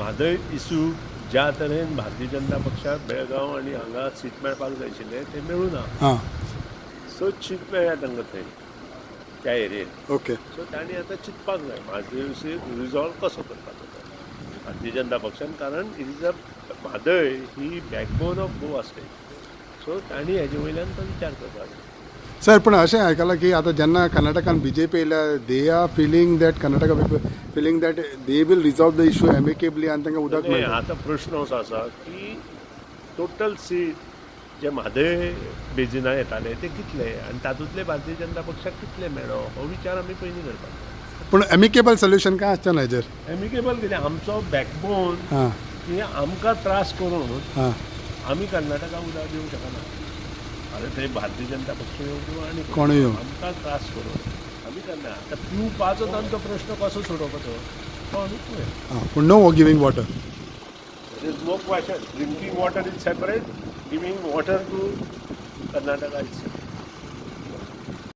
Mhadei issue ज्या तरेन भारतीय जनता पक्षाक बेळगांव आनी हांगा सीट मेळपाक जाय आशिल्लें तें मेळूं ना. सो सीट मेळ्ळ्या तांकां थंय त्या एरियेन. ओके. सो तांणी आतां चिंतपाक जाय म्हादय इशू रिजॉल्व कसो करपाचो तो भारतीय जनता पक्षान, कारण it is a Mhadei he backbone of Goa state. So तांणी हेजे वयल्यान तो विचार करपाक जाय. सर, पण अशें आयकलां की आतां जेन्ना कर्नाटकान बीजेपी येयल्या, they are feeling that, Karnataka people feeling that they will resolve the issue amicably आनी तांकां उदक मेळटा. आतां प्रश्न असो आसा की टोटल सीट जे म्हादय बेजिना येताले ते कितले आनी तातूंतले भारतीय जनता पक्षाक कितले मेळ्ळो हो विचार आमी पयलीं करपाक जाय. पूण एमिकेबल सोल्युशन काय आसचें ना हेजेर? एमिकेबल कितें, आमचो बॅकबोन की आमकां त्रास करून आमी कर्नाटकाक उदक दिवंक शकना. आरे थंय भारतीय जनता पक्ष येवं किंवा आनी कोणूय येवं. आमकां त्रास करून आमी करना. आतां पिवपाचो तांचो प्रश्न कसो सोडोवपाचो तो आमी पळोवया. आं, पूण no giving water. There is no question. Drinking water is separate. Giving water to Karnataka is separate.